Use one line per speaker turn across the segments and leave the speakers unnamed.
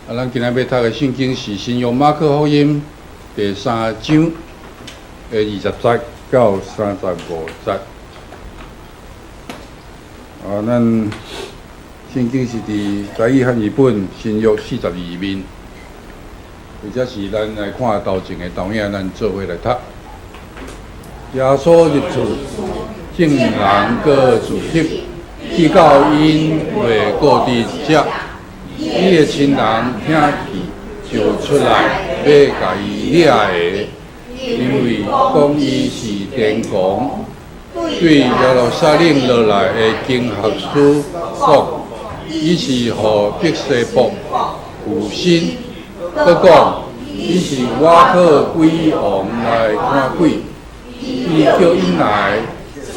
啊，咱今仔欲讀的聖經是新約馬可福音第三章的20節到35節。啊，咱聖經是佇台語漢譯本新約42面，或者是咱來看頭前的投影，咱做伙來讀。耶穌入厝，眾人閣聚集，去到𪜶未顧佇遮。伊的親人聽見，就出來欲共伊掠的，因為講伊是癲狂。對耶路撒冷落來的經學師講，伊是予別西卜附身，閣講伊是倚靠鬼王來趕鬼。伊叫𪜶來，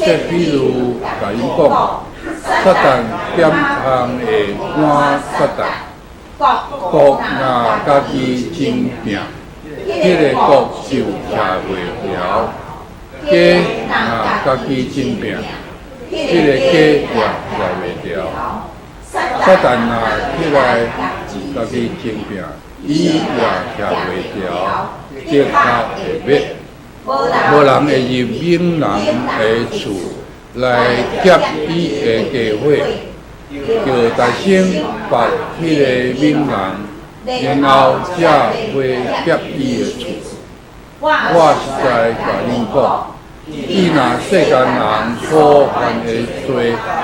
設比喻共𪜶講：撒旦點通會趕撒旦？國若家己爭拚，彼个國就徛袂牢；家若家己爭拚，彼个家也徛袂牢。撒旦若起來家己爭拚，伊也徛袂牢，的確會滅。無人會入猛人的厝來劫伊的家伙，著得先縛彼个猛人，然後才會劫伊的厝。我實在共恁講，伊若世間人所犯的罪，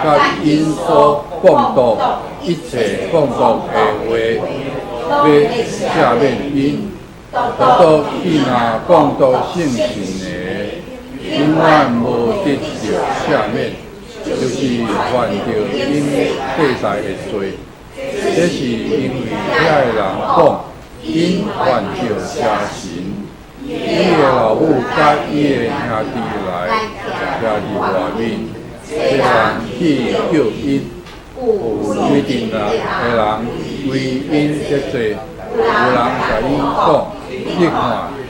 佮𪜶所講道一切講道的話，欲赦免𪜶；獨獨伊若講道聖神的，永遠無得著赦免，就是犯著永世世的罪。這是因為遐的人講，𪜶犯著邪神。伊的老母佮伊的兄弟來徛佇外面，欲人去叫𪜶。有規陣的人為𪜶得罪，有人共𪜶講：你看，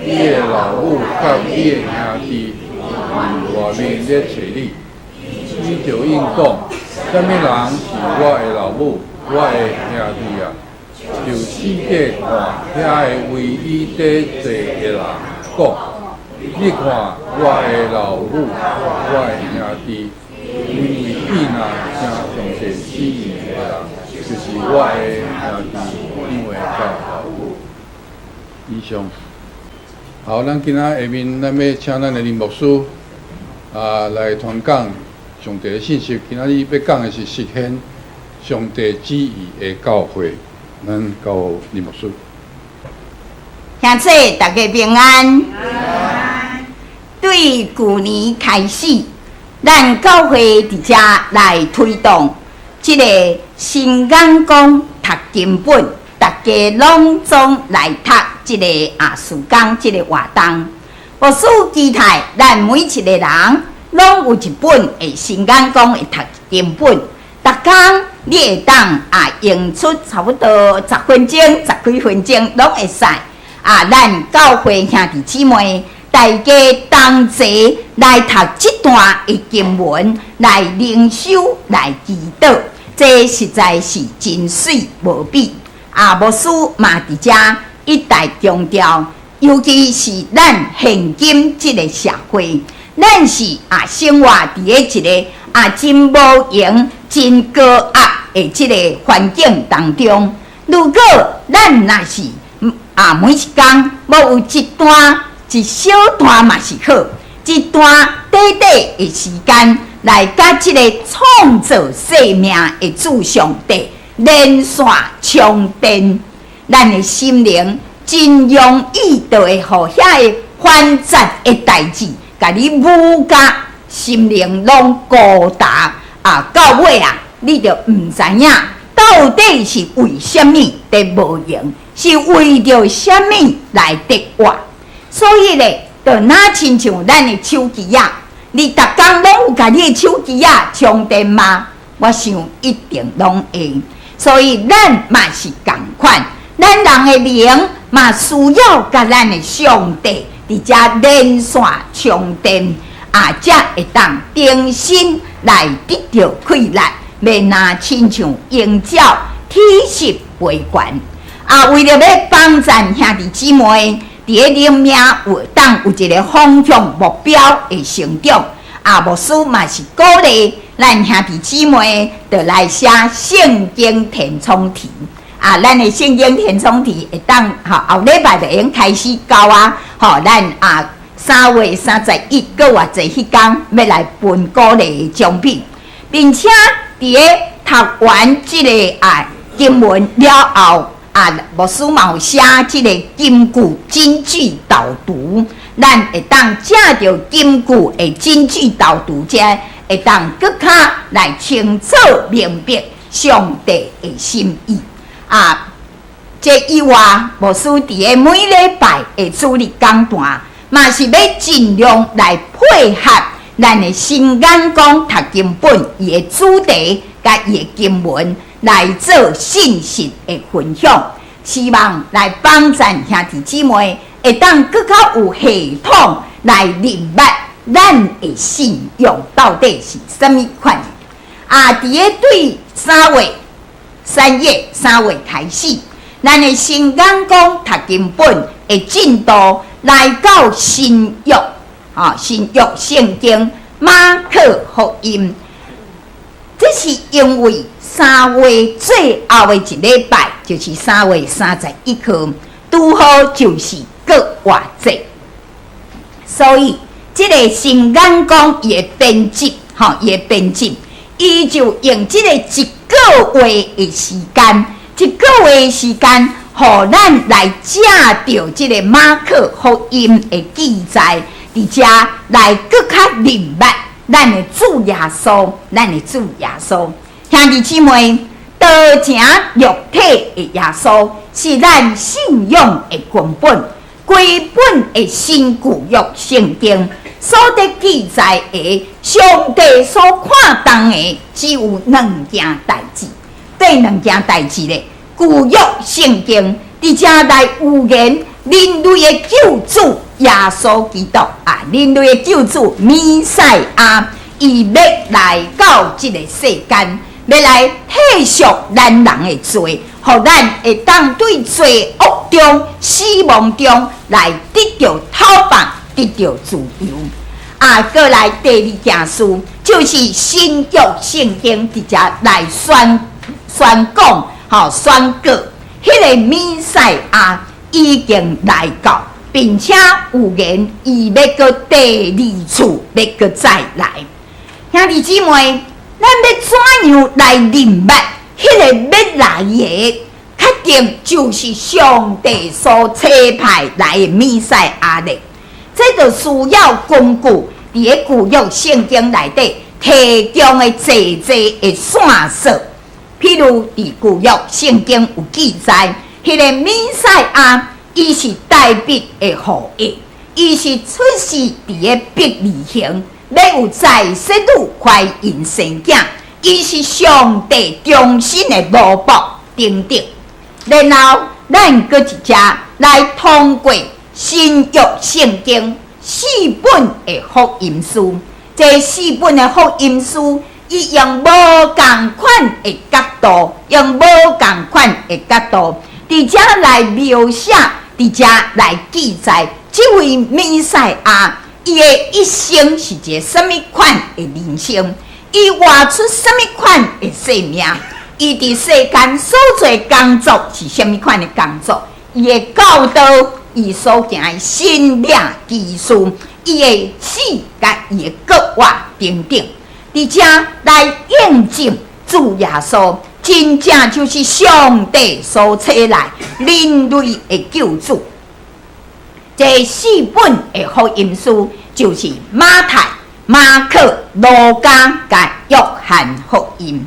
你的老母佮你的兄弟佇外面咧揣你。伊就應講：啥物人是我的老母，我的兄弟啊？就四界看遐个為伊得罪的人講：你看我的老母，我的兄弟，因為伊若聽上帝旨意的人，就是我的兄弟、姊妹佮老母。以上。好，咱今仔下面咱欲請咱的林牧師啊來傳講上帝的信息。今仔日欲講的是實現上帝旨意的教會。咱交予林牧師。
兄弟，大家平安。對舊年開始，咱教會佇遮來推動這个新眼光讀經本，大家攏總來讀這个啊事工，這个活動。牧師期待咱每一个人攏有一本的新眼光的讀經本，逐工你會當啊用出差不多10分鐘、10幾分鐘攏會使。啊，咱教會兄弟姊妹，大家同齊來讀這段的經文，來靈修，來祈禱，這實在是真媠無比。啊，牧師嘛佇遮一再強調，尤其是咱現今這个社會，咱是啊生活佇咧一个啊真無閒、真高壓的這个環境當中。如果咱若是啊每一工無有一段一小段嘛是好，一段短短的時間來佮這个創造生命的主上帝連線充電，咱的心靈真容易就會予遐个繁雜的代誌，共你舞甲心靈攏孤單啊！到尾啊，你就毋知影到底是為啥物佇無閒，是為著啥物來得活。所以咧，就若親像咱的手機仔，你逐工攏有共你的手機仔充電嗎？我想一定攏會。所以咱嘛是仝款，咱人的靈嘛需要佮咱的上帝佇遮連線充電，啊，才會當重新來得著氣力，袂若親像鷹鳥體力袂懸。啊，為著欲幫贊兄弟姊妹佇咧靈命有當有一个方向目標的成長，啊，牧師嘛是鼓勵咱兄弟姊妹，就來寫聖經填充題。啊，咱的聖經填充題會當吼後禮拜就會用開始交啊，吼，咱啊3月31閣活節彼工欲來分鼓勵的獎品，並且佇咧讀完這个啊經文了後，啊，牧師嘛有寫這个金句金句導讀，咱會當藉著金句的金句導讀，這會當閣較來清楚明白上帝的心意。啊，這以外，牧師佇咧每禮拜的主日講壇，嘛是欲盡量來配合咱的新眼光讀經本伊的主題佮伊的經文來做信息的分享，希望來幫贊兄弟姊妹會當閣較有系統來認捌咱的信仰到底是啥物款。啊，佇咧對3月開始，咱的新眼光讀經本的進度來到新約，啊，新約聖經馬可福音。這是因為三月最後的一禮拜，就是3月31號，拄好就是復活節，所以這个新眼光伊的編輯，吼，伊的編輯，伊就用這个一个月的時間，一个月的時間，予咱來藉著這个馬可福音的記載，佇遮來閣較認捌咱的主耶穌，咱的主耶穌，兄弟姊妹，道成肉體的耶穌是咱信仰的根本。規本的新舊約聖經所得記載的，上帝所看重的只有兩件代誌。佗兩件代誌咧，舊約聖經佇遮來預言人類的救主耶穌基督啊，人類的救主彌賽亞，伊欲來到這个世間，欲來替贖咱人的罪，予咱會當對罪惡中、死亡中來得著透放，得著自由。啊，閣來第二件事，就是新約聖經佇遮來宣講，吼，宣告，彼个彌賽亞已經來到，並且預言伊欲閣第二次欲閣再來。兄弟姊妹，咱欲怎樣來認捌彼个欲來的？確定就是上帝所差派來的彌賽亞咧。這就需要根據佇咧舊約聖經內底提供的濟濟的線索。譬如佇舊約聖經有記載，彼个彌賽亞伊是大衛的後裔，伊是出世佇咧伯利恆，欲有在室女懷孕生囝，伊是上帝忠心的奴僕等等。然後，咱閣一隻來通過新約聖經四本的福音書，這四本的福音書，伊用無仝款的角度，用無仝款的角度，佇遮來描寫，佇遮來記載這位彌賽亞，伊的一生是一个啥物款的人生，伊活出啥物款的生命，伊佇世間所做的工作是啥物款的工作，伊的教導，伊所行的神蹟奇事，伊的死佮伊的復活等等，佇遮來驗證主耶穌真正就是上帝所差來人類的救主。這四本的福音書就是馬太、馬可、路加佮約翰福音。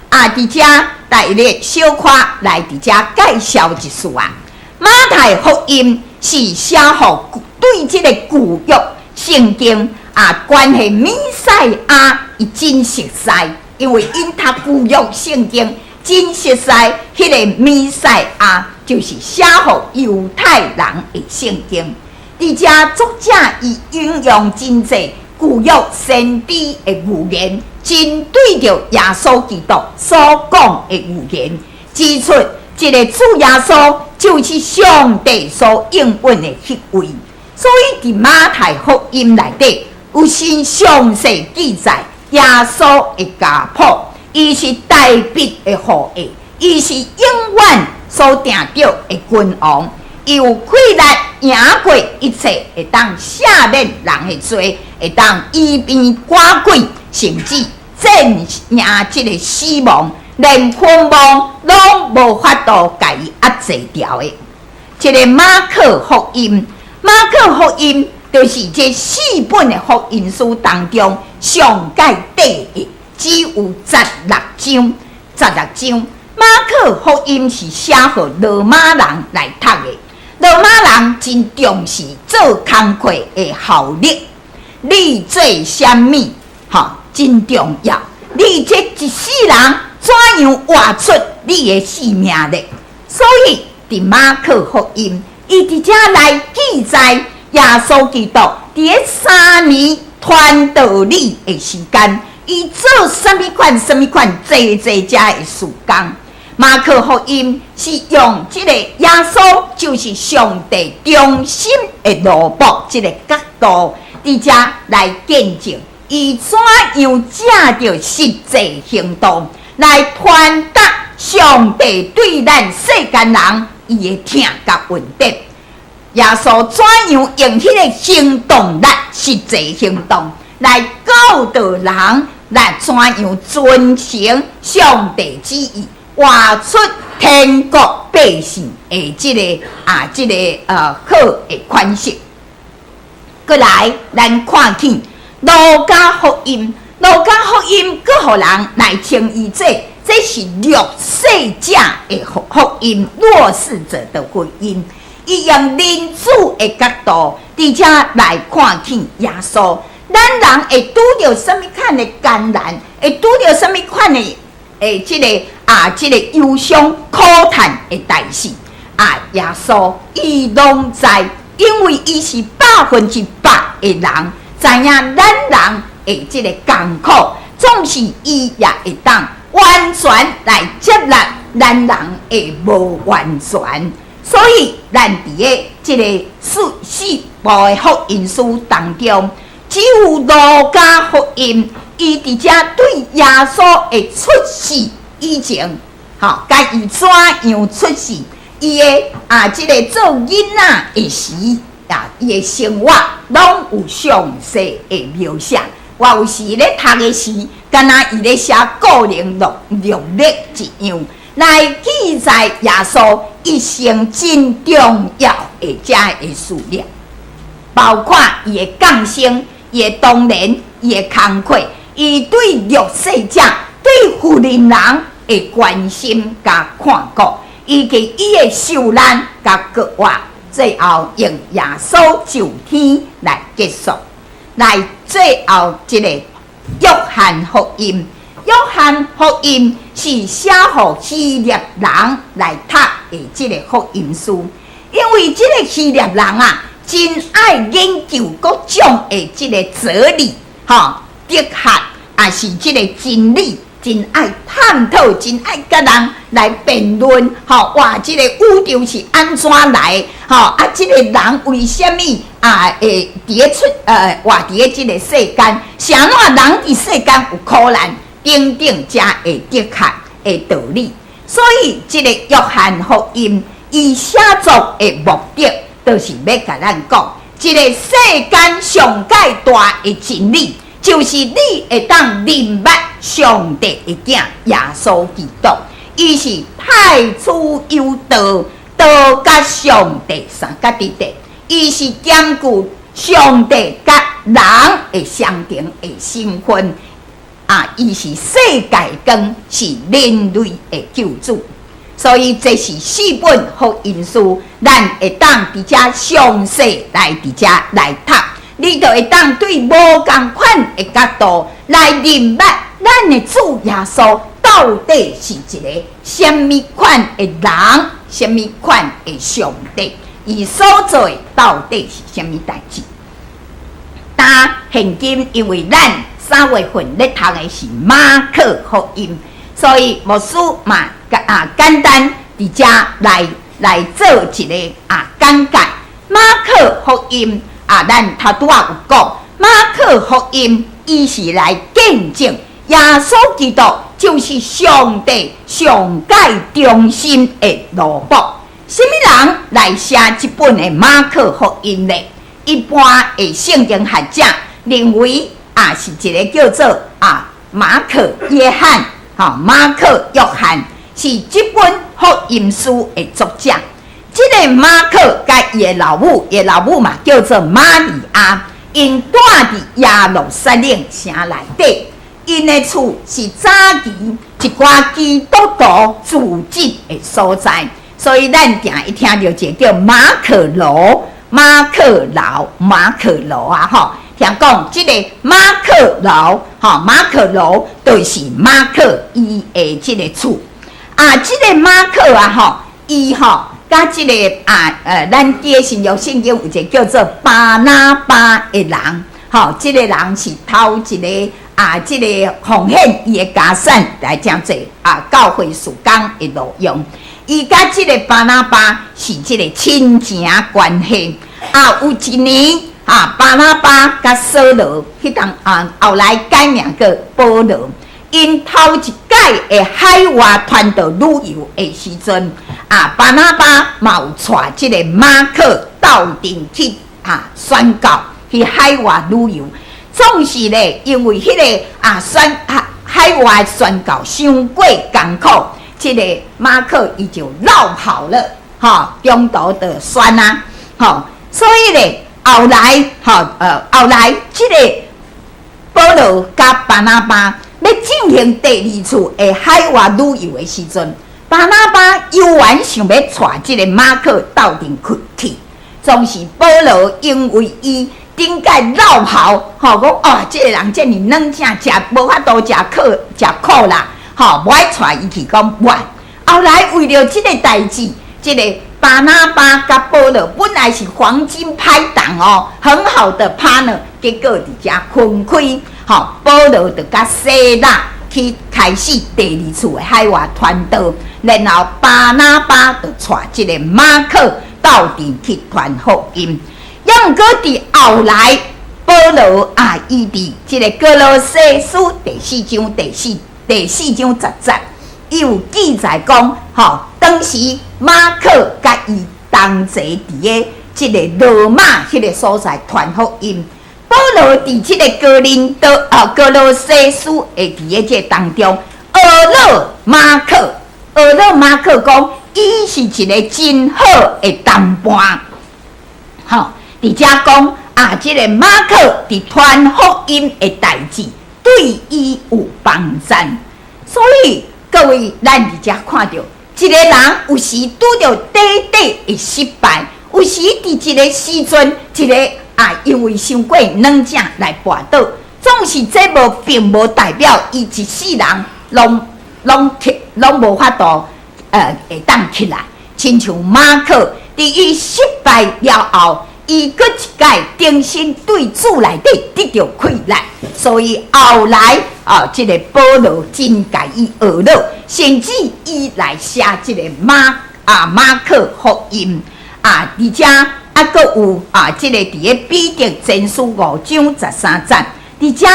啊，佇遮大略小可來佇遮介紹一次啊。馬太福音是寫予對這个舊約聖經啊，關係彌賽亞伊真熟似，因為𪜶讀舊約聖經真熟似，彼个彌賽亞就是寫予猶太人的聖經。佇遮作者伊引用真濟舊約先知的預言，針對著耶穌基督所講的預言，指出這這个主耶穌就是上帝所應允的彼位。所以佇馬太福音內底有真詳細記載耶穌的家譜，伊是大衛的後裔，伊是永遠所定著的君王，伊有氣力贏過一切會當赦免人的罪，會當醫病趕鬼，甚至戰贏這个死亡，連昏亡攏無法度共伊壓制牢的。這个馬可福音，馬可福音就是這四本的福音書當中上蓋短的，只有十六章，十六章。馬可福音是寫予羅馬人來讀的，羅馬人真重視做工課的效力，你做啥物，吼，真重要。你這一世人怎樣活出你的生命力？所以，佇馬可福音，伊佇遮來記載耶穌基督佇咧3年傳道理的時間，伊做啥物款、啥物款濟濟遮的事工。馬可福音是用這个耶穌就是上帝忠心的奴僕這个角度，佇遮來見證伊怎樣藉著實際行動來傳達上帝對咱世間人伊的疼佮恩典。耶穌怎樣用彼个行動力、實際行動來教導人，來怎樣遵行上帝旨意，活出天國百姓的這个啊，這个好的款式。閣來，咱看見路加福音，路加福音閣予人來稱伊做，這是弱勢者的福音，弱勢者的福音。伊用民主的角度，佇遮來看見耶穌。咱人會拄著啥物款的艱難，會拄著啥物款的這个啊，這个憂傷苦嘆的代誌啊，耶穌伊攏知，因為伊是100%的人，知影咱人的這个艱苦，總是伊也會當完全來接納咱人的無完全。所以，咱佇个這个四部的福音書當中，只有路加福音，伊佇遮對耶穌的出世以前，吼，佮伊怎樣出世，伊的啊，這个做囡仔的時啊，伊的生活攏有詳細的描寫。我有時咧讀的時，敢若伊咧寫個人錄歷一樣，來記載耶穌一生真重要的遮的事例，包括伊的降生、伊的童年、伊的工課、伊對弱勢者、對婦人人的關心佮看顧，以及伊的受難佮復活，最後用耶穌上天來結束。來，最後這個約翰福音，約翰福音是寫予希臘人來讀的這个福音書，因為這个希臘人啊，真愛研究各種的這个哲理、吼哲學，抑是這个真理，真愛探討，真愛佮人來辯論，吼哇！這个宇宙是按怎來？吼啊！這个人為啥物啊會佇咧出活佇咧這个世間？啥怎人佇世間有苦難等等，遮的哲學的道理。所以，這个約翰福音伊寫作的目的，就是欲共咱講，這个世間上蓋大的真理，就是你會當認捌上帝的囝耶穌基督，伊是太初有道，道佮上帝相佮佇咧，伊是兼具上帝佮人的雙重的身份，啊，伊是世界光，是人類的救主。所以這是四本福音書，咱會當佇遮詳細來佇遮來讀，你就會當對無仝款的角度來認捌咱的主耶穌到底是一个啥物款的人，啥物款的上帝，伊所做的到底是啥物代誌。但現今因為咱3月份咧讀的是馬可福音，所以牧師嘛啊簡單。佇遮來做一个簡介。馬可福音啊，咱頭拄仔有講，馬可福音伊是來見證耶穌基督就是上帝上蓋忠心的奴僕。啥物人來寫這本的馬可福音呢？一般的聖經學者認為啊，是一个叫做馬可約翰，吼，馬可約翰是這本福音書的作者。這个馬可佮伊的老母，伊的老母嘛叫做瑪利亞，𪜶住佇耶路撒冷城內底，𪜶的厝是早期一寡基督徒聚集的所在，所以咱定會聽著一个叫馬可樓、馬可樓、馬可樓啊，吼，聽講這个馬可樓，吼，馬可樓就是馬可伊的這个厝。啊，這个馬可啊，吼，伊吼。佮這个咱佇新約聖經有一个叫做巴拿巴的人，吼，這个人是頭一个這个奉獻伊的家產來成做教會事工的路用。伊佮這個巴拿巴是這个親情關係。啊，有一年啊，巴拿巴佮掃羅，彼當後來改名叫保羅。𪜶頭一擺的海外傳道旅遊的時陣，巴拿巴嘛有帶這个馬可鬥陣去宣教，去海外旅遊。總是咧，因為彼个海外宣教傷過艱苦，這个馬可伊就落跑了，吼，中途就旋啊，吼，所以咧，後來，吼，後來這个保羅佮巴拿巴欲進行第二次的海外旅遊的時陣，巴拿巴猶原想欲帶這个馬可鬥陣去，總是保羅因為伊頂擺落跑，吼，講哦，這个人遮爾軟正，食無法度食苦食苦啦，吼，無愛帶伊去，講無愛。後來為著這个代誌，這个巴拿巴佮保羅本來是黃金拍檔哦，很好的 partner，結果佇遮分開，吼，保羅就佮西拉去開始第二次的海外傳道，然後巴拿巴就帶這个馬可鬥陣去傳福音。猶毋過佇後來，保羅啊，伊佇這个歌羅西書第四章10節，伊有記載講，吼，當時馬可佮伊同齊佇个這个羅馬彼个所在傳福音。保羅佇這个哥林多歌羅西書的佇个這个當中，學樂馬可，學樂馬可講，伊是一个真好的同伴。吼，佇遮講啊，這个馬可佇傳福音的代誌，對伊有幫贊。所以各位，咱佇遮看著，一个人有時拄著短短的失敗，有時佇一个時陣，一个因為傷過軟正來跋倒，總是這無並無代表伊一世人攏起攏無法度會當起來。親像馬可佇伊失敗了後，伊閣一擺重新對主內底得著氣力，所以後來啊，這个保羅真共伊學樂，甚至伊來寫這个馬可福音啊，而且閣有這个佇个彼得前書5章13節，佇遮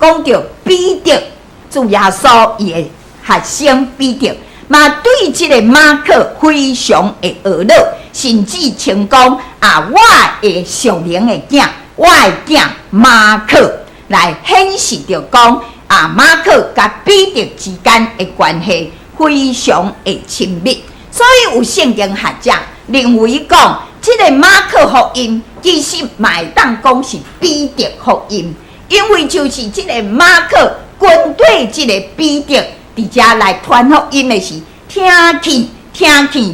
講著彼得主耶穌伊的學生彼得，嘛對這个馬可非常的學樂，甚至稱講啊，我的屬靈的囝，我的囝馬可，來顯示著講啊，馬可佮彼得之間的關係非常的親密。所以有聖經學者認為講，這个馬可福音其實嘛會當講是彼得福音，因為就是這个馬可跟綴這个彼得佇遮來傳福音的時，聽去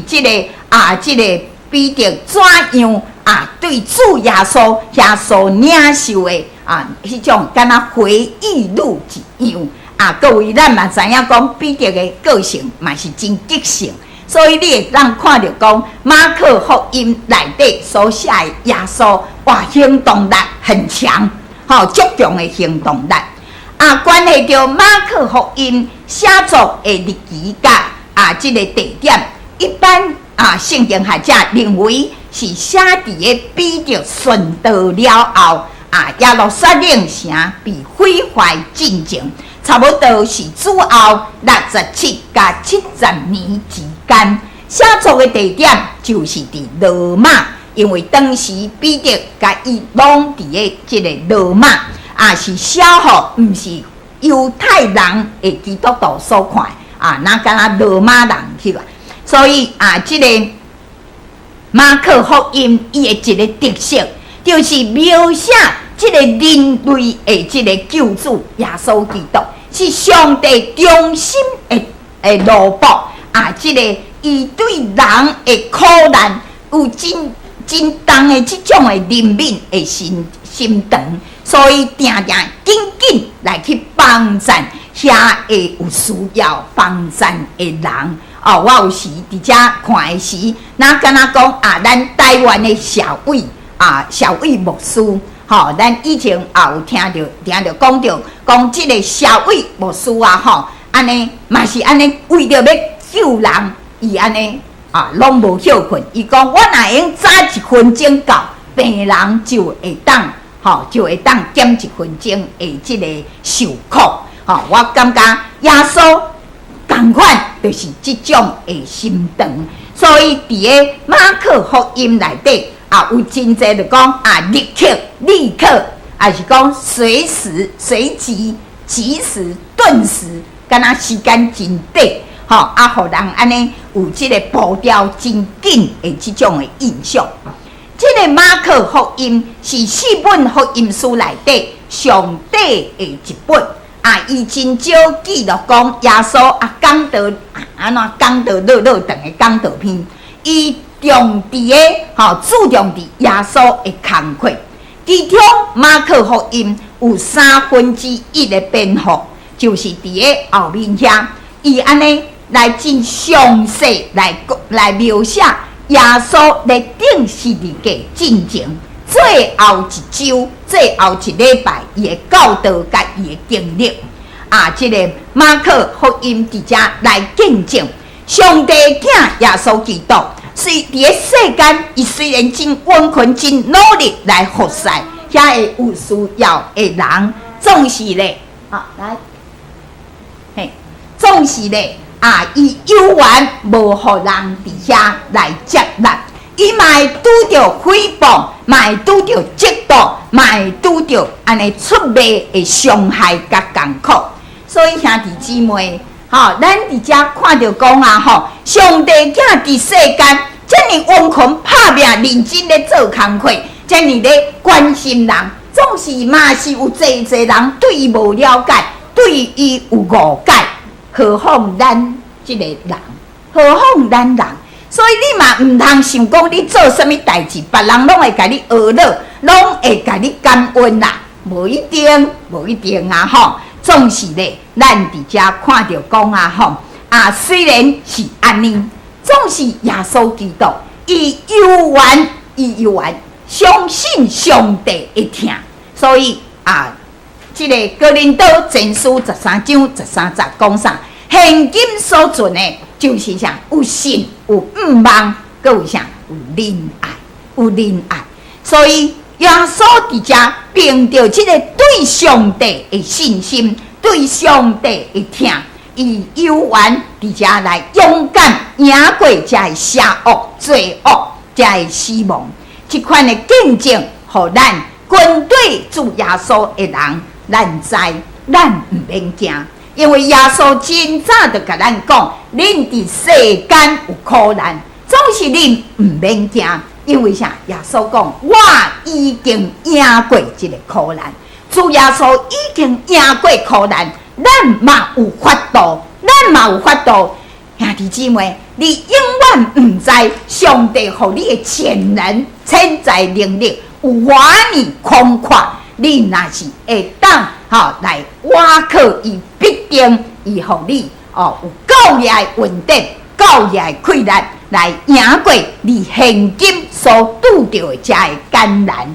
這个彼得怎樣對主耶穌遐所領受的彼種敢若回憶錄一樣啊。各位，咱嘛知影講彼得的個性嘛是真激性，所以你會當看著講馬可福音內底所寫的耶穌，哇，行動力很強，吼，足強的行動力。啊，關係著馬可福音寫作的日期佮啊，這个地點，一般啊，聖經學者認為是寫佇个彼得殉道了後，啊，耶路撒冷城被毀壞進前，差不多是主後67佮70年之間。寫作的地點就是佇羅馬，因為當時彼得佮伊攏佇个這个羅馬，啊，是寫予毋是猶太人的基督徒所看的，啊，若敢若羅馬人去啦。所以啊，這個馬可福音伊的一个特色，就是描寫這个人類的這个救主耶穌基督，是上帝忠心的奴僕啊，這个伊對人的苦難有真真重的這種的憐憫的心心腸，所以定定緊緊來去幫贊遐个有需要幫贊的人。哦，我有時佇遮看的時，若敢若講啊，咱台灣的社會啊，社會牧師，吼，咱以前也有聽著講著，講這个社會牧師啊，吼，按呢嘛是按呢，為著欲救人，伊按呢啊，攏無歇睏。伊講我若會用早一分鐘到，病人就會當，吼，就會當減一分鐘的這个受苦。吼，我感覺耶穌仝款就是這種的心腸，所以佇个馬可福音內底啊，有真濟就講啊，立刻、立刻，抑是講隨時、隨即、即時、頓時，敢若時間真短，吼啊，予人按呢有這个步調真緊的這種的印象。這个馬可福音是四本福音書內底上短的一本。啊，伊真少記錄講耶穌啊講道啊按怎講道落落長的講道篇，伊重佇个吼注重佇耶穌的工課。其中馬可福音有1/3的篇幅，就是佇个後面遐，伊按呢來真詳細來描寫耶穌咧釘十字架進前最後一週、最後一禮拜，伊的教導佮伊的經歷。啊，這个馬可福音佇遮來見證，上帝囝耶穌基督，雖佇个世間，伊雖然真勤奮、真努力來服侍遐个有需要的人，總是咧，啊來，嘿，總是咧，啊，伊猶原無予人佇遐來接納。伊嘛會拄著誹謗，嘛會拄著嫉妒，嘛會拄著按呢出賣的傷害佮艱苦。所以兄弟姊妹，吼，咱佇遮看著講啊，吼，上帝囝佇世間，遮爾殷勤拍拚，認真咧做工課，遮爾咧關心人，總是嘛是有濟濟人對伊無了解，對伊有誤解，何況咱這个人，何況咱人。所以你嘛毋通想講你做啥物代誌，別人攏會共你呵咾，攏會共你感恩啦，無一定，無一定啊吼。總是咧，咱佇遮看著講啊吼，啊雖然是按呢，總是耶穌基督，伊猶原，伊猶原相信上帝的疼，所以啊，這个哥林多前書13章13節講啥？現今所存的，就是啥？有信，有向望，閣有啥？有仁愛，有仁愛。所以耶穌佇遮憑著這个對上帝的信心，對上帝的疼，伊猶原佇遮來勇敢贏過遮个邪惡、罪惡、遮个死亡。這款的見證，予咱跟隨主耶穌的人，咱知咱毋免驚。因為耶穌真早就共咱講，恁佇世間有苦難，總是恁毋免驚，因為啥？耶穌講，我已經贏過這個苦難。主耶穌已經贏過苦難，咱嘛有法度，咱嘛有法度。兄弟姊妹，你永遠毋知上帝予你的潛能、潛在能力有偌爾寬闊。你若是會當吼來倚靠伊，必定伊予你哦有夠額的恩典、夠額的氣力來贏過你現今所拄著的遮个艱難。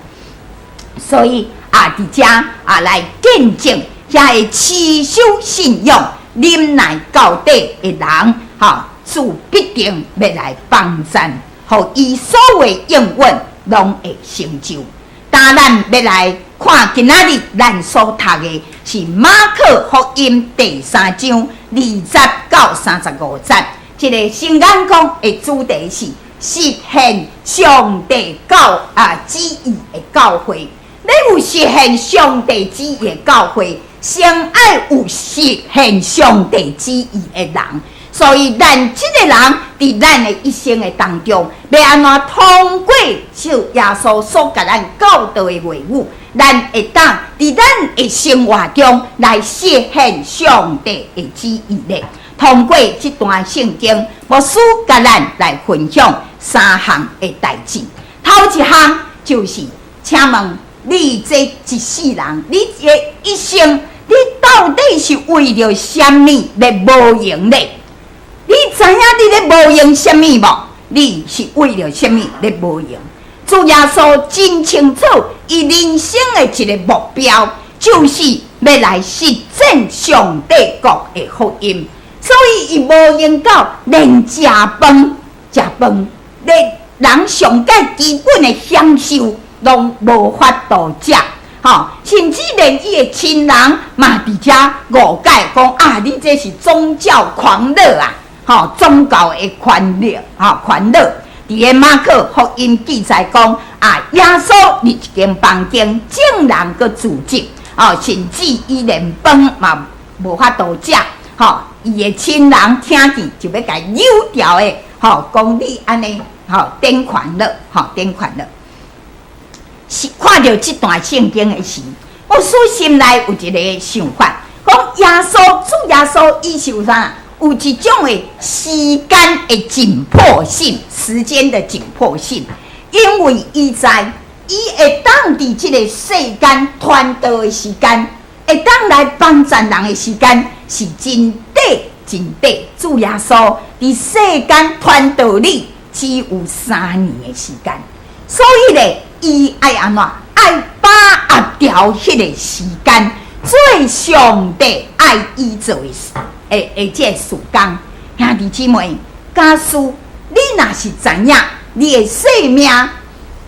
所以啊，佇遮啊來見證遐个持守信仰、忍耐到底的人，吼。主必定欲來幫贊，予伊所有應允攏會成就。當咱欲來看今仔日咱所讀的是馬可福音第三章20到35節。這个新眼光的主題是實現上帝教啊旨意的教會。欲有實現上帝旨意的教會，先愛有實現上帝旨意的人。所以，咱這个人佇咱的一生的當中，欲按怎通過主耶穌所共咱教導的話語，咱會當佇咱的生活中來實現上帝的旨意咧。通過這段聖經，牧師共咱來分享三項的代誌。頭一項就是，請問你這一世人，你這一生，你到底是為著啥物咧無閒咧？你知影你咧無閒啥物無？你是為著啥物咧無閒？主耶穌真清楚，伊人生的一个目標，就是欲來實踐上帝國的福音。所以伊無閒到連食飯、食飯，連人上蓋基本的享受攏無法度食，吼，甚至連伊的親人嘛佇遮誤解，講啊，你這是宗教狂熱啊！吼，宗教的狂熱，吼，狂熱。佇个馬可福音記載講，啊，耶穌入一間房間，眾人閣聚集，哦，甚至伊連飯嘛無法度食，吼，伊的親人聽見就欲共伊搝掉的，吼，講你按呢，吼，癲狂了，吼，癲狂了。是看著這段聖經的時，牧師心內有一个想法，講耶穌，主耶穌伊是有啥？有一種的時間的緊迫性，時間的緊迫性，因為伊知伊會當佇這个世間傳道的時間，會當來幫贊人的時間是真短真短。主耶穌佇世間傳道理只有三年的時間，所以咧，伊愛按怎？愛把握牢彼个時間，做上帝愛伊做的事。的的這个事工，兄弟姊妹，假使你若是知影，你的生命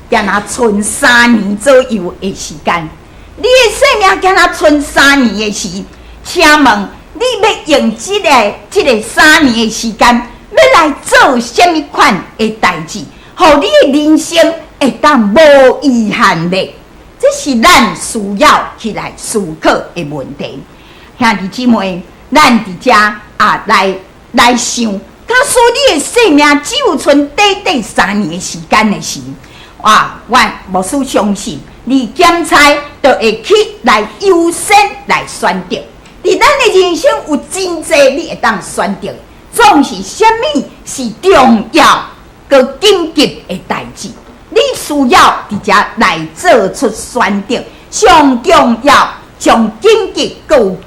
敢若賰三年左右的時間，你的生命敢若賰三年的時，請問你欲用這个三年的時間，欲來做啥物款的代誌，予你的人生會當無遺憾咧？這是咱需要去來思考的問題，兄弟姊妹。咱佇遮啊，來來想，假使你的生命只有賰短短三年的時間的時，哇！我牧師相信，你檢查就會去來優先來選擇。佇咱的人生有真濟你會當選擇，總是啥物是重要閣緊急的代誌，你需要佇遮來做出選擇。上重要、上緊急、閣有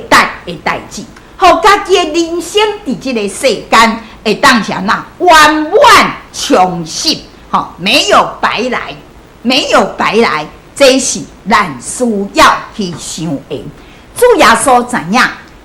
價值的代誌，予家己的人生佇這个世間會當是按怎圓滿充實，吼，沒有白來，沒有白來，這是咱需要去想的。主耶穌知影，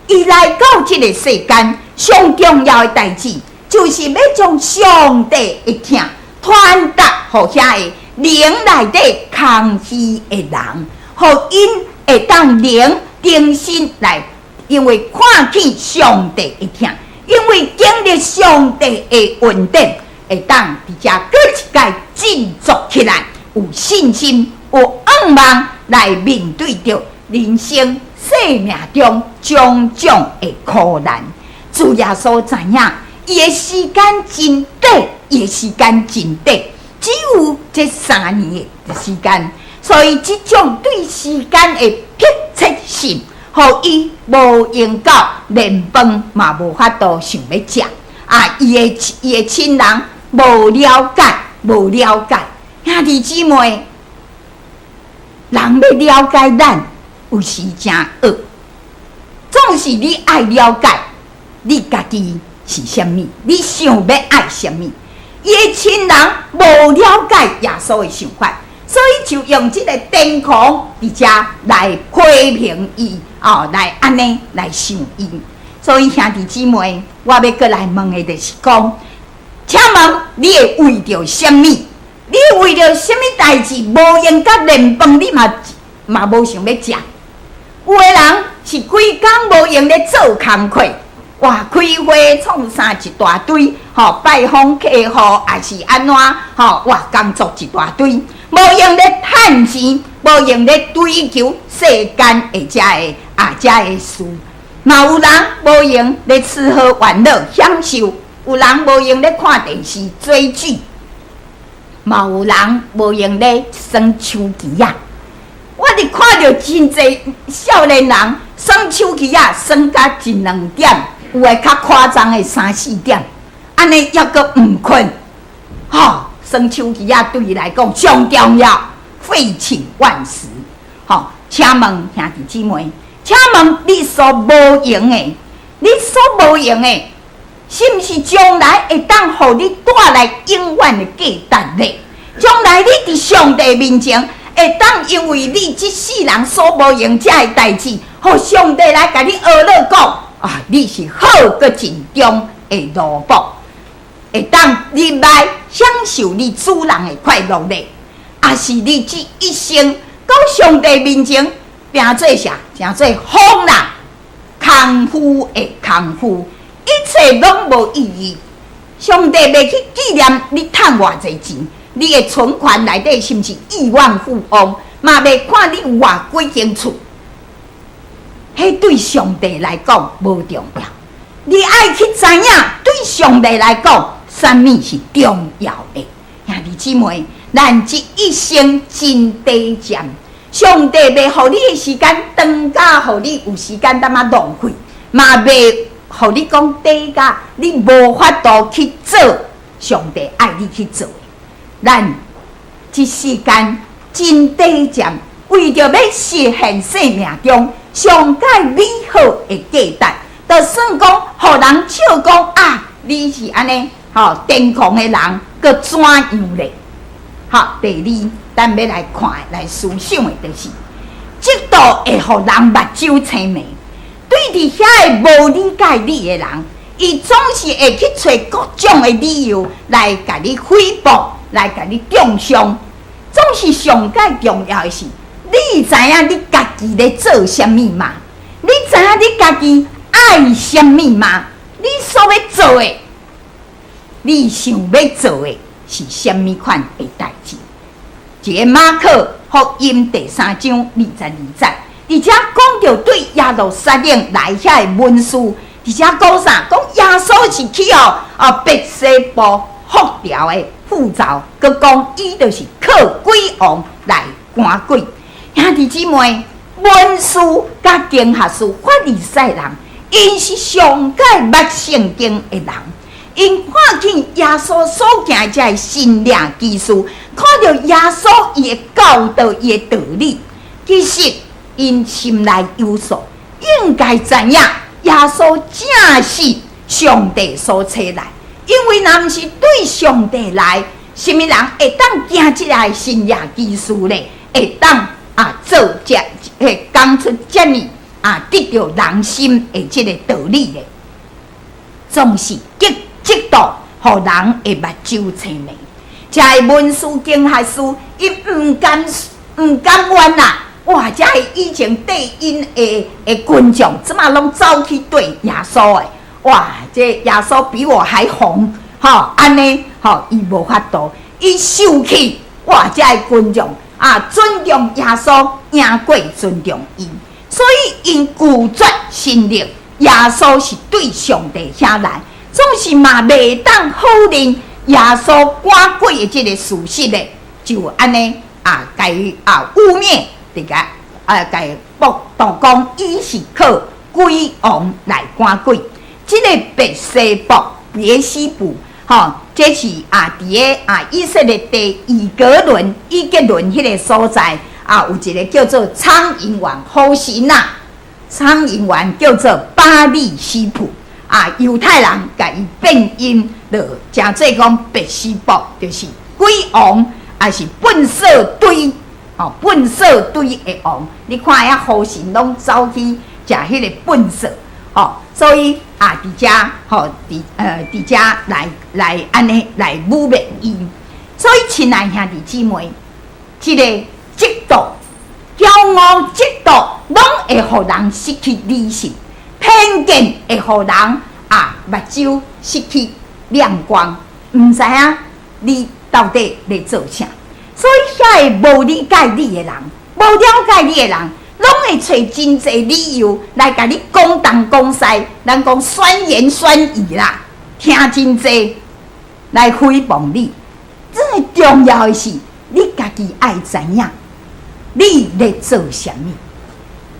伊來到這个世間上重要的代誌，就是欲將上帝的疼傳達予遐个靈內底空虛的人，予𪜶會當靈重新來，因為看見上帝的疼，因為經歷上帝的恩典，會當佇遮閣一擺振作起來，有信心、有向望來面對著人生生命中種種的苦難。主耶穌知影，伊的時間真短，伊的時間真短，只有這三年的時間，所以這種對時間的迫切性，予伊無閒到連飯嘛無法度想欲食。啊，伊的親人無了解，無了解，兄弟姊妹，人欲了解咱，有時誠惡，總是你愛了解你家己是啥物，你想欲愛啥物。伊的親人無了解耶穌的想法，所以就用這个癲狂佇遮來批評伊，哦，來按呢來想伊。所以兄弟姊妹，我欲閣來問的就是講，請問你會為著啥物？你為著啥物代誌無閒佮連飯你嘛嘛無想欲食？有的人是規工無閒咧做工課，哇，開會創啥一大堆，吼，拜訪客戶抑是按怎，吼，哇，工作一大堆，無閒咧趁錢，無閒咧追求世間的遮个啊遮个事。嘛有人無閒咧吃喝玩樂享受，有人無閒咧看電視追劇，嘛有人無閒咧耍手機仔。我佇看著真濟少年人耍手機仔，耍甲一兩點，有的較誇張的三四點，按呢猶閣毋睏，吼，耍手機仔對伊來講上重要，廢寢忘食。吼，請問兄弟姊妹，請問你所無閒的，你所無閒的，是毋是將來會當予你帶來永遠的價值呢？將來你佇上帝面前，會當因為你這世人所無閒遮的代誌，予上帝來共你呵咾講啊，你是好閣盡忠的奴僕，會當入來享受你主人的快樂咧？抑是你這一生到上帝面前變做啥？成做風啦，空虛的空虛，一切攏無意義。上帝袂去紀念你趁偌濟錢，你的存款內底是毋是億萬富翁，嘛袂看你有偌幾間厝。彼對上帝來講無重要。你愛去知影，對上帝來講，啥物是重要的？兄弟姊妹，咱這一生真短暫，上帝袂予你的時間長甲予你有時間淡仔浪費，嘛袂予你講短甲你無法度去做上帝愛你去做的。咱這世間真短暫，為著欲實現生命中上蓋美好的價值，就算講予人笑講啊，你是按呢吼癲狂的人，閣怎樣咧？好，第二，咱欲來看來思想的，就是嫉妒會予人目睭青盲。對佇遐个無理解你的人，伊總是會去揣各種的理由來共你誹謗，來共你中傷。總是上蓋重要的是，你知影你家己咧做啥物嗎？你知影你家己愛啥物嗎？你所欲做的，你想欲做的是啥物款的代誌？一个馬可福音第三章二十二節，佇遮講著對耶路撒冷來遐的文士，佇遮講啥？講耶穌是去予啊別西卜縛牢的符咒，閣講伊就是靠鬼王來趕鬼。兄弟姊妹，文士佮經學士法利賽人，𪜶是上蓋捌聖經的人，𪜶看見耶穌所行的這个神蹟奇事，看著耶穌伊的教導、伊的道理，其實𪜶心內有數，應該知影耶穌正是上帝所差來，因為若毋是對上帝來，啥物人會當行這个神蹟奇事咧？會當啊做這彼講出遮爾啊得著人心的這个道理咧？總是極嫉妒，予人的目睭青盲。遮个文士經學士，伊毋甘毋甘願啦！哇！遮个以前綴𪜶的的群眾，這馬攏走去綴耶穌的。哇！這耶穌比我還紅，吼，按呢，吼，伊無法度，伊受氣。哇！遮个群眾啊，尊重耶穌，贏過尊重伊，所以𪜶拒絕承認耶穌是對上帝遐來，總是嘛袂當否認耶穌趕鬼的這个事實咧，就按呢啊，共伊啊污衊，佇共啊共伊報道講，伊是靠鬼王來趕鬼。這个別西卜、別西卜，吼，這是啊，佇个啊以色列地以革倫、以革倫彼个所在啊，有一个叫做蒼蠅王虎神啊，蒼蠅王叫做巴力西卜啊，猶太人共伊變音，就成做講別西卜，就是鬼王，抑是糞掃堆，吼，糞掃堆的王。你看遐虎神攏走去食彼个糞掃。吼，所以啊，佇遮吼，佇遮來按呢來侮辱伊。所以，親愛兄弟姊妹，這个嫉妒、驕傲、嫉妒，攏會予人失去理性；偏見會予人啊目睭失去亮光，毋知影你到底咧做啥。所以，遐个無理解你的人，無了解你的人，攏會揣真濟理由來共你講東講西，咱講酸言酸語啦，聽真濟來誹謗你。最重要的是，你家己愛知影，你咧做啥物？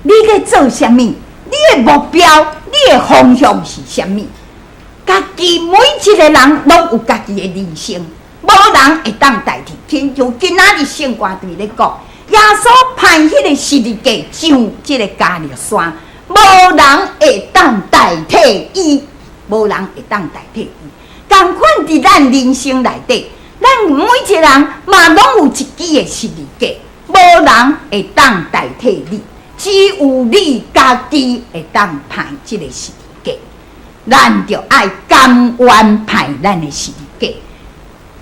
你咧做啥物？你的目標、你的方向是啥物？家己每一个人攏有家己的人生，無人會當代替。親像今仔日聖歌隊咧講，耶穌攀彼个十字架上這个加略山，無人會當代替伊，無人會當代替伊。仝款佇咱人生內底，咱每一個人嘛攏有一支的十字架，無人會當代替你，只有你家己會當攀這个十字架。咱著愛甘願攀咱的十字架，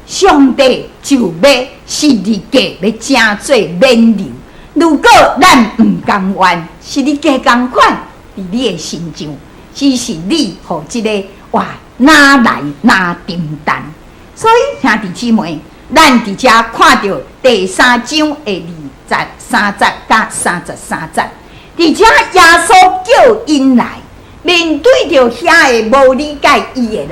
上帝就欲十字架欲成做免流。如果咱毋甘願，十字架仝款佇你的身上，只是你予這个哇，哪來哪承擔。所以兄弟姊妹，咱佇遮看著第三章的23節佮33節，佇遮耶穌叫𪜶來，面對著遐个無理解伊的人，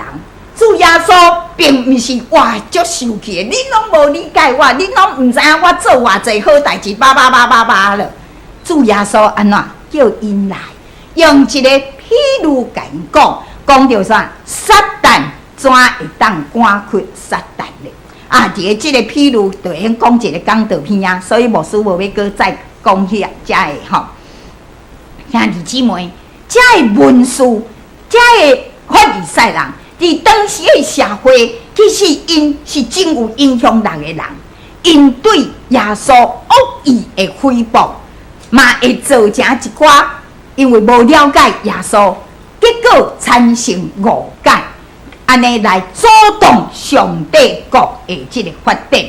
主耶穌並毋是哇足生氣的，恁攏無理解我，恁攏毋知影我做偌濟好代誌，叭叭叭叭叭了。主耶穌按怎叫𪜶來，用一个譬喻共𪜶講，講著啥？撒旦怎會當趕出撒旦咧？啊，佇个這个譬喻，就會用講一个講道片啊，所以牧師無欲閣再講遐遮个吼。兄弟姊妹，遮个文士，遮个法利賽人，佇當時的社會，其實𪜶是真有影響力的人，𪜶對耶穌惡意的誹謗，嘛會造成一寡因為無了解耶穌，結果產生誤解，按呢來阻擋上帝國的這个發展。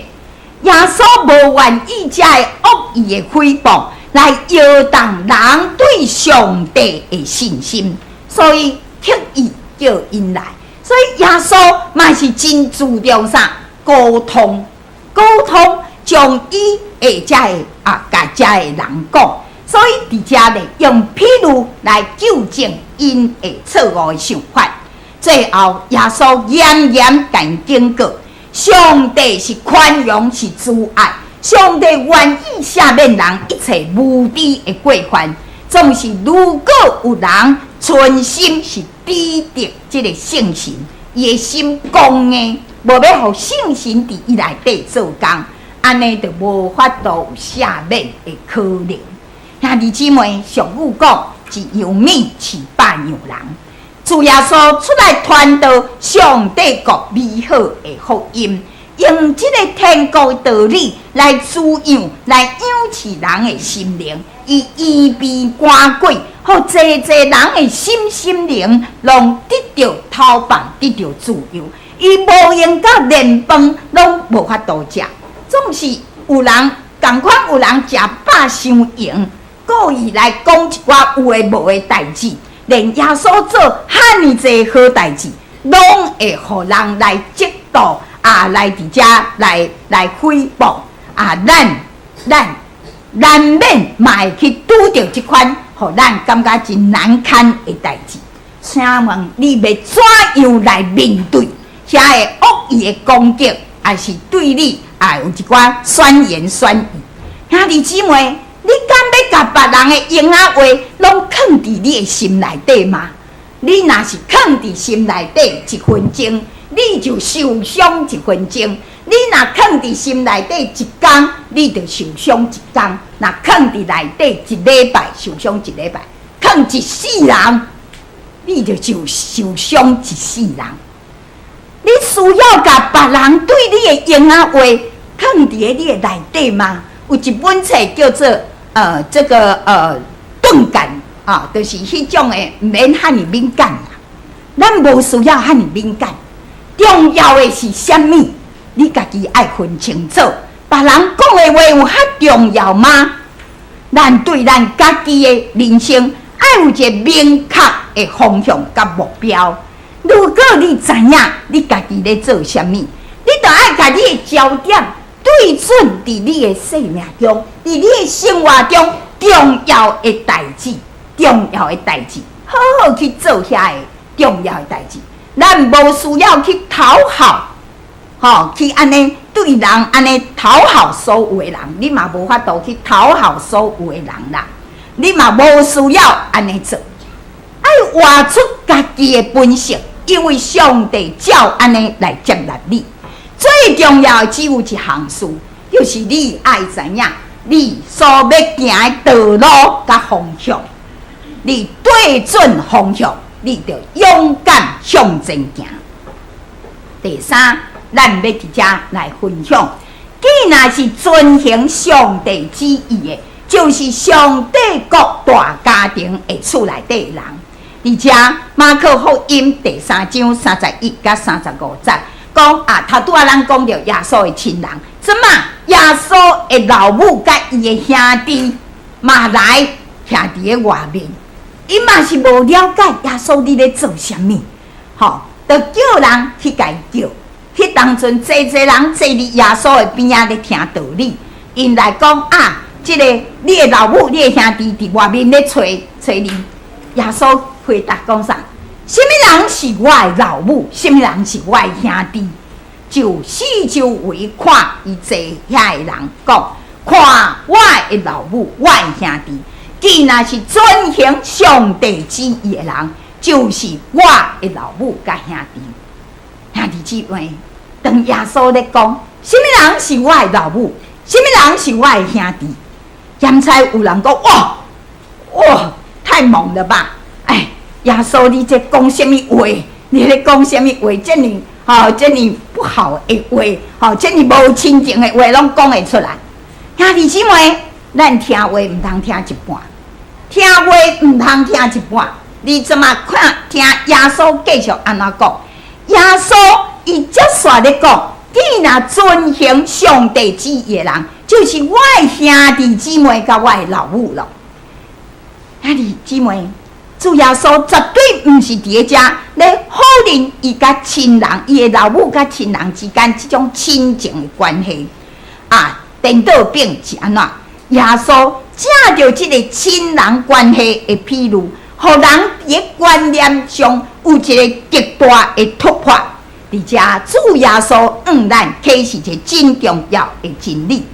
耶穌無願意遮个惡意的誹謗來搖動人對上帝的信心，所以刻意叫𪜶來。所以耶穌嘛是真注重啥溝通，溝通將伊的遮个啊，共遮个人講。所以佇遮咧用譬喻來糾正𪜶的錯誤的想法。最後，耶穌嚴嚴共𪜶警告：上帝是寬容，是慈愛，上帝願意赦免人一切無知的過犯。總是如果有人存心是抵擋這个聖神，伊的心剛硬，無欲予聖神佇伊內底做工，按呢就無法度有赦免的可能。兄弟姊妹，俗語講，一樣米飼百樣人。主耶穌出來傳導上帝國美好的福音，用這个天國道理來滋養、來養飼人的心靈，伊醫病趕鬼，予濟濟人的身心靈攏得著解放，得著自由。伊無閒佮連飯攏無法度食，總是有人仝款有人食飽傷閒，故意來講一寡有的無的代誌。連耶穌做遐爾濟好代誌，攏會予人來嫉妒啊，來佇遮來來誹謗啊，咱咱難免嘛會去拄著這款，予咱感覺真難堪的代誌。請問你欲怎樣來面對遐个惡意的攻擊，抑是對你啊有一寡酸言酸語？兄弟姊妹，你敢欲共別人的閒仔話攏囥佇你的心內底嗎？你若是囥佇心內底一分鐘，你就受傷一分鐘；你若囥佇心內底一工，你就受傷一工；若囥佇內底一禮拜，受傷一禮拜；囥一世人，你就受傷一世人。你需要共別人對你的閒仔話囥佇你的內底嗎？有一本冊叫做這个斷言啊，就是彼種的，毋免遐爾敏感啦。咱無需要遐爾敏感，重要的是啥物？你家己愛分清楚。別人講的話有較重要嗎？咱對咱家己的人生愛有一个明確的方向佮目標。如果你知影你家己咧做啥物，你就愛共你的焦點對準佇你的生命中，佇你的生活中重要的代誌，重要的代誌，好好去做遐个重要的代誌。咱無需要去討好，吼，去按呢對人按呢討好所有的人，你嘛無法度去討好所有的人啦。你嘛無需要按呢做，愛活出家己的本性，因為上帝照按呢來接納你。最重要的只有一項事，就是你愛知影你所欲行的道路佮方向，你對準方向，你就勇敢向前行。第三，咱欲佇遮來分享，既若是遵行上帝旨意的，就是上帝國大家庭的厝內底人。佇遮馬可福音第三章31佮35節講啊，頭拄仔咱講著耶穌的親人，怎啊？耶穌的老母佮伊的兄弟嘛來徛佇咧外面，𪜶嘛是無了解耶穌你咧做啥物，吼，就叫人去共伊叫。彼當陣濟濟人坐佇耶穌的邊仔咧聽道理，𪜶來講啊，這个你的老母、你的兄弟佇外面咧揣揣你。耶穌回答講啥？啥物人是我的老母？啥物人是我的兄弟？就四周圍看伊坐遐的人講，看我的老母、我的兄弟，既若是遵行上帝旨意的人，就是我的老母佮兄弟。兄弟姊妹，當耶穌咧講，啥物人是我的老母？啥物人是我的兄弟？嫌猜有人講，哇哇，太猛了吧！哎，耶穌，你這講啥物話？你咧講啥物話？這爾吼，這爾不好的話，吼，這爾無親情的話，攏講會出來。兄弟姊妹，咱聽話毋通聽一半，聽話毋通聽一半。你這馬看聽耶穌繼續按怎講？耶穌伊接續咧講，既若遵行上帝旨意的人，就是我的兄弟姊妹佮我的老母咯。兄弟姊妹，主耶穌絕對毋是佇咧遮咧否認伊佮親人、伊的老母佮親人之間這種親情的關係。啊，顛倒變是按怎？耶穌藉著這个親人關係的譬喻，予人佇咧觀念上有一个極大的突破。佇遮主耶穌向咱啟示一个真重要的真理，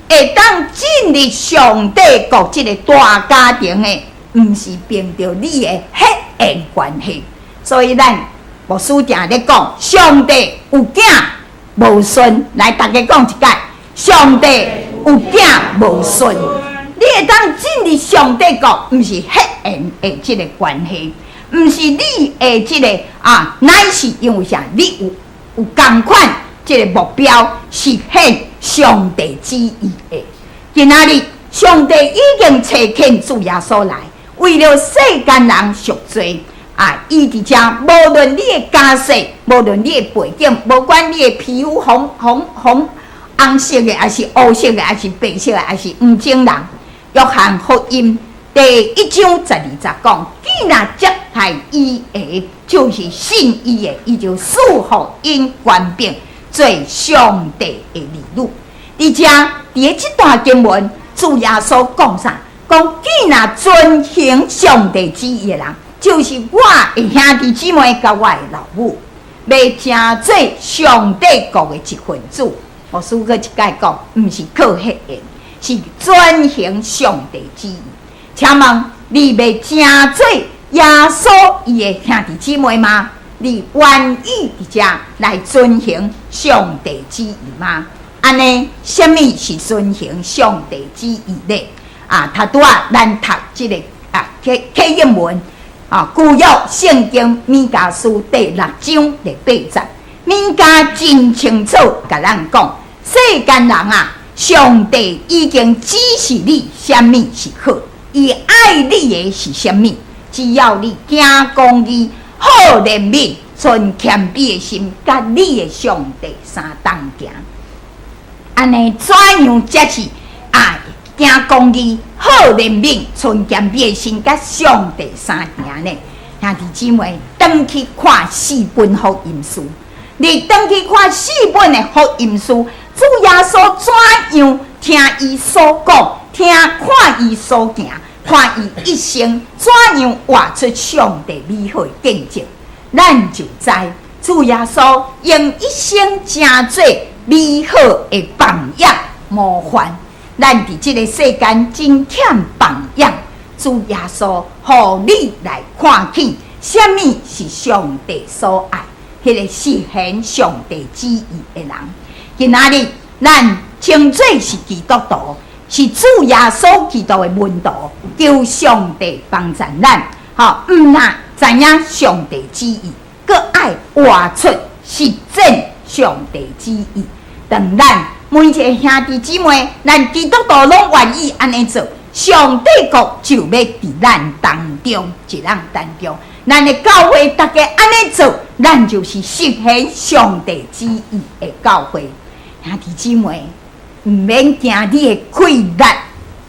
會當進入上帝國這个大家庭的，毋是憑著你的血緣關係。所以咱牧師定咧講，上帝有囝無孫，來大家講一擺，上帝有囝無孫。你會當進入上帝國，毋是血緣的這个關係，毋是你的這个啊，乃是因為啥？你有有仝款這个目標，實現上帝旨意的。今仔日上帝已經差遣主耶穌來，為了世間人贖罪啊！伊佇遮，無論你的家世，無論你的背景，無管你的皮膚紅紅紅紅色的，還是烏色的，還是白色的，還是黃種人。約翰福音第一章12節講：既若接待伊的，就是信伊的，伊就賜予𪜶權柄做上帝的兒女。佇遮，佇咧這段經文，主耶穌講啥？講既若遵行上帝旨意的人，就是我的兄弟姊妹佮我的老母，欲成做上帝國的一份子。牧師閣一擺講，毋是靠血緣，是遵行上帝旨意。請問你欲成做耶穌伊的兄弟姊妹嗎？你願意佇遮來遵行上帝旨意嗎？按呢，啥物是遵行上帝旨意呢？啊，頭拄仔咱讀這个啊啟啟應文啊，舊約聖經彌迦書第六章第八節，彌迦真清楚共咱講，世間人啊，上帝已經指示你啥物是好，伊愛你的是啥物？只要你行公義、好憐憫、存謙卑的心，佮你的上帝相同行。按呢怎樣才是啊？行公義、好憐憫、存謙卑的心，佮上帝相行呢？兄弟姊妹，轉去看四本福音書，你轉去看四本的福音書，主耶穌怎樣聽伊所講，聽看伊所行，看伊一生怎樣活出上帝美好的見證，咱就知主耶穌用一生成做美好的榜樣模範。咱佇這个世間真欠榜樣，主耶穌予你來看見，啥物是上帝所愛，彼个實現上帝旨意的人。今仔日咱稱做是基督徒，是主耶穌基督的門徒，求上帝幫助咱，吼，毋但知影上帝旨意，閣愛活出實踐上帝旨意。當咱每一个兄弟姊妹，咱基督徒攏願意按呢做，上帝國就欲佇咱當中，一人當中，咱的教會逐家按呢做，咱就是實現上帝旨意的教會。兄弟姊妹，毋免驚你的氣力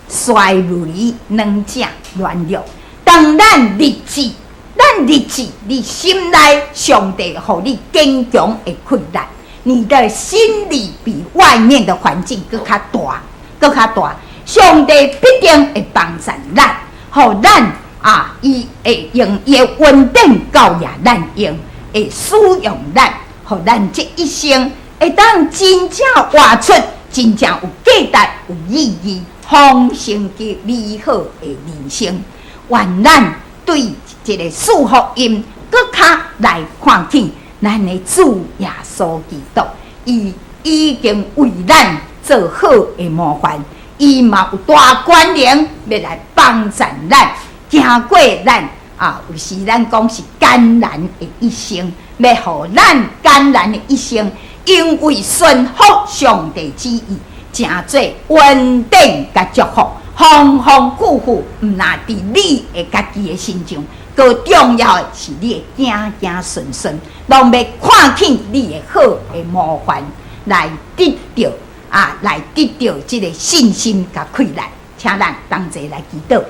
衰微、軟正、軟弱。當咱立志，咱立志，你心內上帝予你堅強的氣力。你的心理比外面的環境閣較大，閣較大。上帝必定會幫助咱，予咱啊，伊會用伊的恩典教育咱用，會使用咱，予咱這一生會當真正活出真正有價值、有意義、豐盛及美好的人生。願咱對這个四福音閣較來看見。咱的主耶穌基督，伊已經為咱做好的模範，伊嘛有大權能欲來幫助咱，行過咱啊，有時咱講是艱難的一生，欲予咱艱難的一生，因為順服上帝旨意，成做恩典佮祝福，豐豐富富，毋但佇你的家己的身上。閣重要的是你的子子孫孫，攏欲看見你的好的模範，來得著啊，來得著這个信心佮氣力。請咱同齊來祈禱。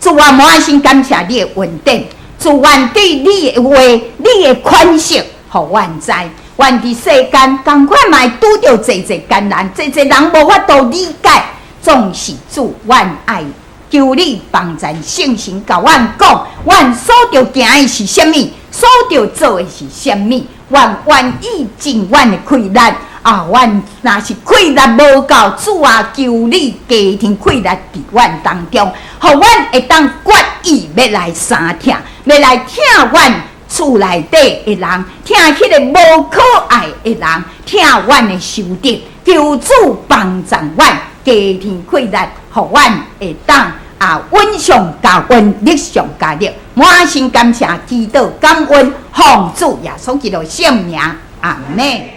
主啊，滿心感謝你的恩典，主願對你的話、你的款式，予阮知。阮佇世間仝款嘛會拄著濟濟艱難，濟濟人無法度理解，總是主阮愛。求你幫贊聖神，共阮講，阮所著行的是啥物，所著做的是啥物，阮願意盡阮的氣力。啊，阮若是氣力無夠，主啊，求你加添氣力佇阮當中，予阮會當決意欲來相疼，欲來疼阮厝內底的人，疼彼个無可愛的人，疼阮的仇敵，求主幫助阮。加添氣力，予阮會當啊，穩上加穩，力上加力。滿心感謝祈禱感恩，奉主耶穌基督聖名，阿們。